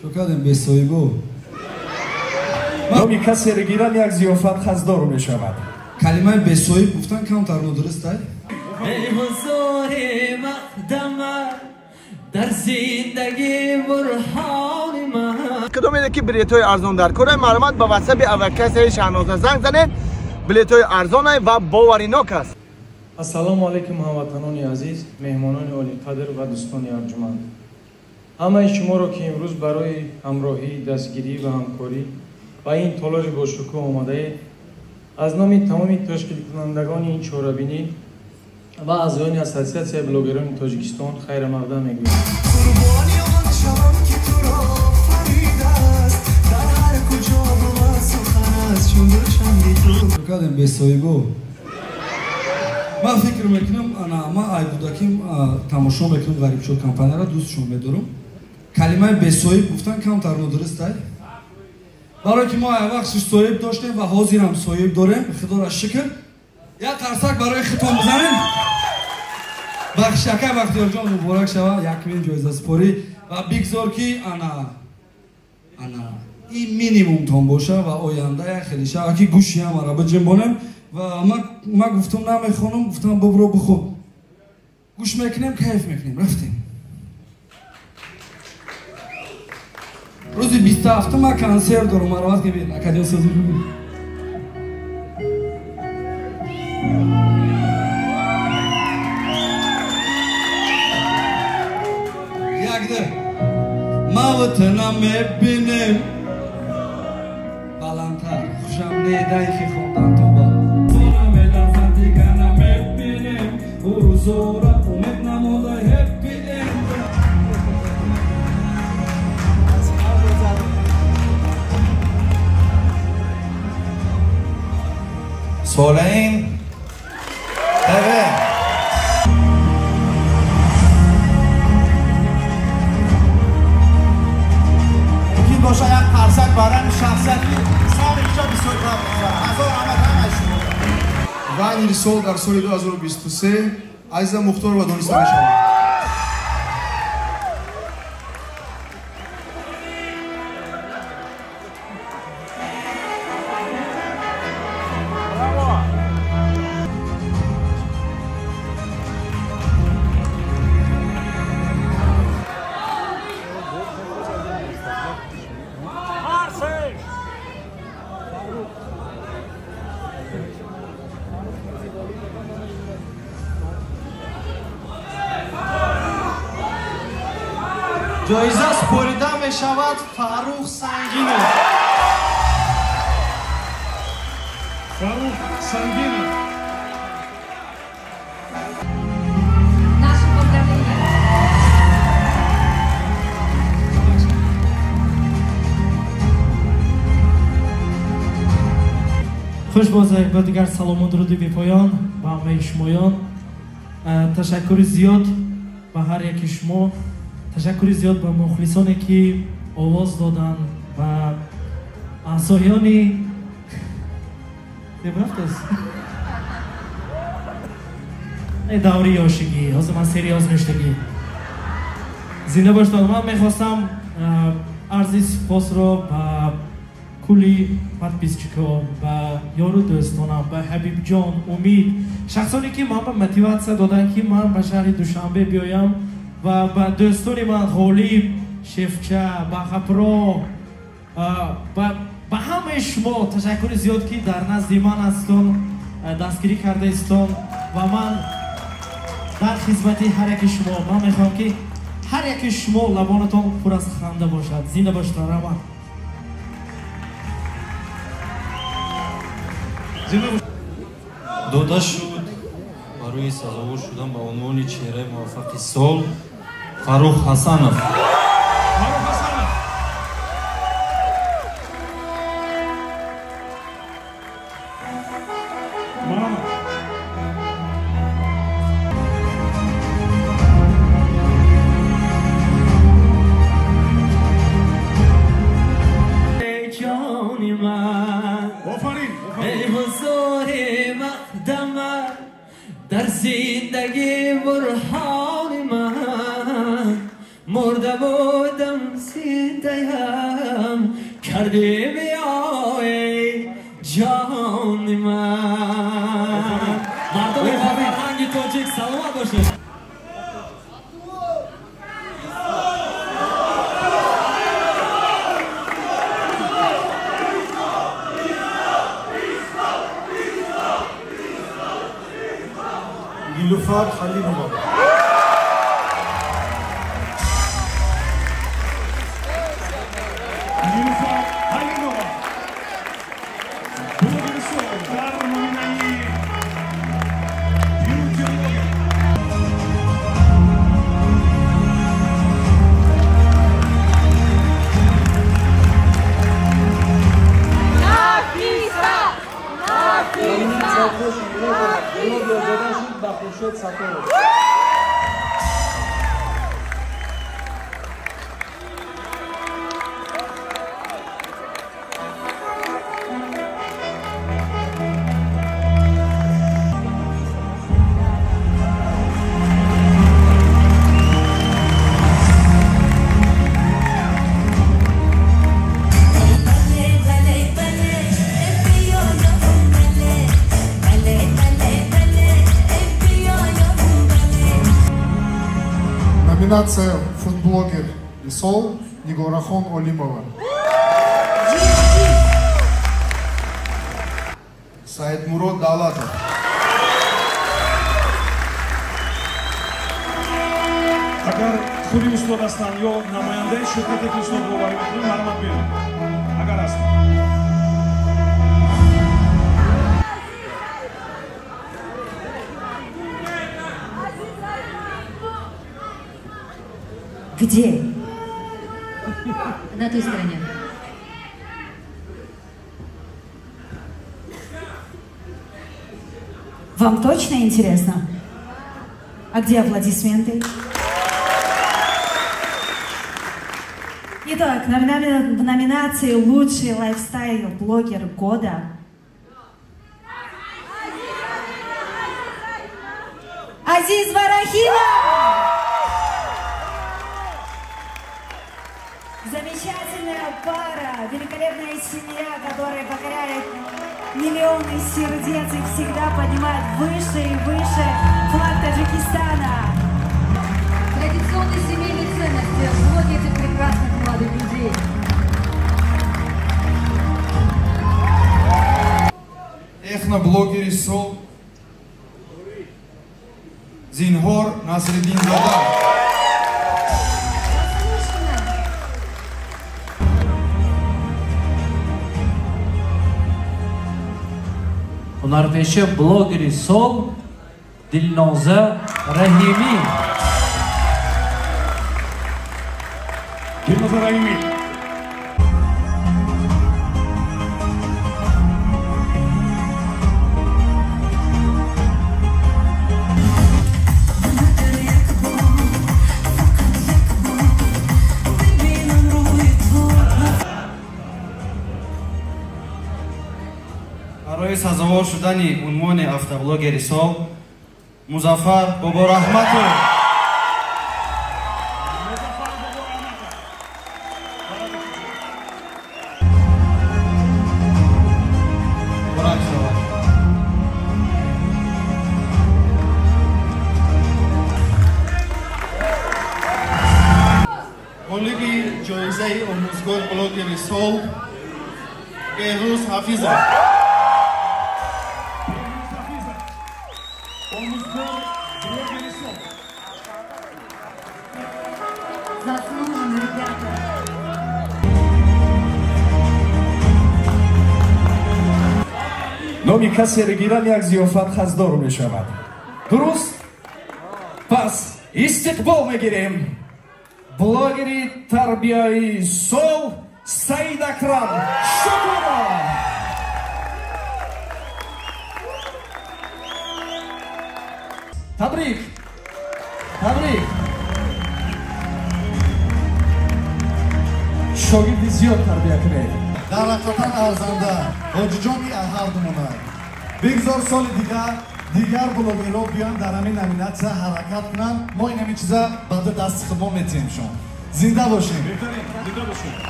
Чо кардем бесоҳибо? Номи касеро гиранд, як зиёфат хаздор мешавад. Калимаи бесоҳиб гуфтан камтар нодуруст ай? Эй ҳузури мақдама дар зиндагӣ бурҳони ман. Кадом ине ки билетҳои арзон дар кора, маълумот ба ватсапи аввалкассаи Шаҳноза занг занед. Билетҳои арзонай ва боваринок аст. Ассалому алайкум, ҳамватанони азиз, меҳмонони олиқадр ва дӯстони арҷуманд. Ҳамаи шуморо, ки имрӯз барои ҳамроҳӣ, дастгирӣ ва ҳамкорӣ ба ин толори бошукӯҳ омадаед, аз номи тамоми ташкилкунандагони ин чорабинӣ ва аъзоёни Ассотсиатсияи блогерони Тоҷикистон хайрамақдам мегӯям. Қурбони он шавам, ки туро фаридааст, дар ҳар куҷо бувад сухан аз чунду чанди ту. Чо кардем бесоҳибо? Ман фикр мекунам, ана ман айбудаким тамошо мекунам Ғарибшо компанияро, дӯстшон медорам. Калимаи бесоҳиб гуфтан камтар нодуруст ай? Барое ки мо вақт соҳиб доштем ва ҳозирам соҳиб дорем, худоро шукр. Як қарсак барои худтон бизанем. Бахшака Бахтиёрҷон, муборак шава якумин ҷоизаспорӣ ва бигзор ки ана ин минимумтон боша ва оянда як хеле шава ки гӯши ҳамаро биҷинбонем. Ва ман гуфтам намехонам, гуфтам бобро бихон. Гӯш мекунем, кайф мекунем. Рафтем. Рӯзи 27 ман консерт дорам, маромад ки академия созӣ. Якда мавтана мебинем баландтар, хушам недай ки хондан тоба. Меларзад дигар намебинем, рӯзора умед намода ҳеппи энд. Солаин ТВ. Мумкин боша як қарсак барани шахсияти соли иҷо бисёр ҳазор раҳмат ҳамаи шумо. Вайнери сол дар соли 2023 Азиза Мухторова дониста мешавад. Ҷоиза супорида мешавад Фаррух Сангинов. Фаррух Сангинов. Наше поздравление. Хуш боз як бор дигар салому дуруди бепоён ба ҳамаи шумоён. Ташаккури зиёд ба ҳар яки шумо. Ташаккури зиёд ба мухлисоне ки овоз доданд ва аъзоёни даври ёшигӣ. Ҳозир ман серьёз мештагӣ. Зинда бошед. Ман мехостам арзи сипосро ба кулли подписчикҳо, ба ёру дӯстонам, ба Ҳабибҷон, Умид, шахсоне ки ман ба мотиватсия доданд, ки ман ба шаҳри Душанбе биёям, ва ба дӯстони ман Ғолиб, Шефча, ба Хапро, ба ҳамаи шумо ташаккури зиёд, ки дар назди ман ҳастон, дастгирӣ кардаистон ва ман дар хизмати ҳар яки шумо. Ман мехоҳам, ки ҳар яки шумо лабонатон пур аз ханда бошад. Зинда бошед, раҳмат. Дода шуд барои сазовор шудан ба унвони чеҳраи муваффақи сол Фаррух Ҳасанов. Фаррух Ҳасанов. Марама. Ҷони ман, офарин, эй ҳузури мақдама дар зиндагӣ бурҳони ман, мурда будам Зиндаям кардӣ биёй ҷони ман. Мардуми фарҳанги тоҷик саломат бошед. Нилуфар Халимова. Нилуфар Халимова. Блогери сол дар номинаи Beauty Blogger. Нафиса! Нафиса! Ба Хуршед Сатторов. Номинация «Фудблогер Сол» Нигорахон Олимова. Саидмурод Давлатов. Агар худи устод ҳастанд ё намояндаи ширкате ки устод боварӣ мекунад, марҳамат биёед. Агар ҳастанд. Где? На той стороне. Вам точно интересно? А где аплодисменты? Итак, в номинации «Лучший лайфстайл-блогер года» Азиз Варахимов! Замечательная пара, великолепная семья, которая покоряет миллионы сердец и всегда поднимает выше и выше флаг Таджикистана. Традиционные семейные ценности в блоге этих прекрасных молодых людей. Эхноблогери сол Зинҳор Насриддинзода. Ҳунарпеша блогери сол Дилноза Раҳимӣ. Дилноза Раҳимӣ. Барои сазовор шудани унвони автоблогери сол Музаффар Бобораҳматов. Муборак шавад. Ғолиби ҷоизаи омӯзгор блогери сол Беҳрӯз Ҳафизов. Заслуженно, ребята. Номи касеро гиранд як зиёфат хаздор мешавад. Дуруст? Пас истиқбол мегирем. Блогери тарбияи сол Саид Акрам Шукуров. Табрик! Табрик! Шогирди зиёд тарбия кунед. Дар ҳақиқатан арзанда ҳоҷиҷони ҳардумона. Бигзор соли дигар блогерҳо биён дар ҳамин номинатсия ҳаракат кунанд. Мо ин ҳамин чиза ба ду дасти худмо метиҳем шон. Зинда бошем. Беҳтарин, зинда бошем.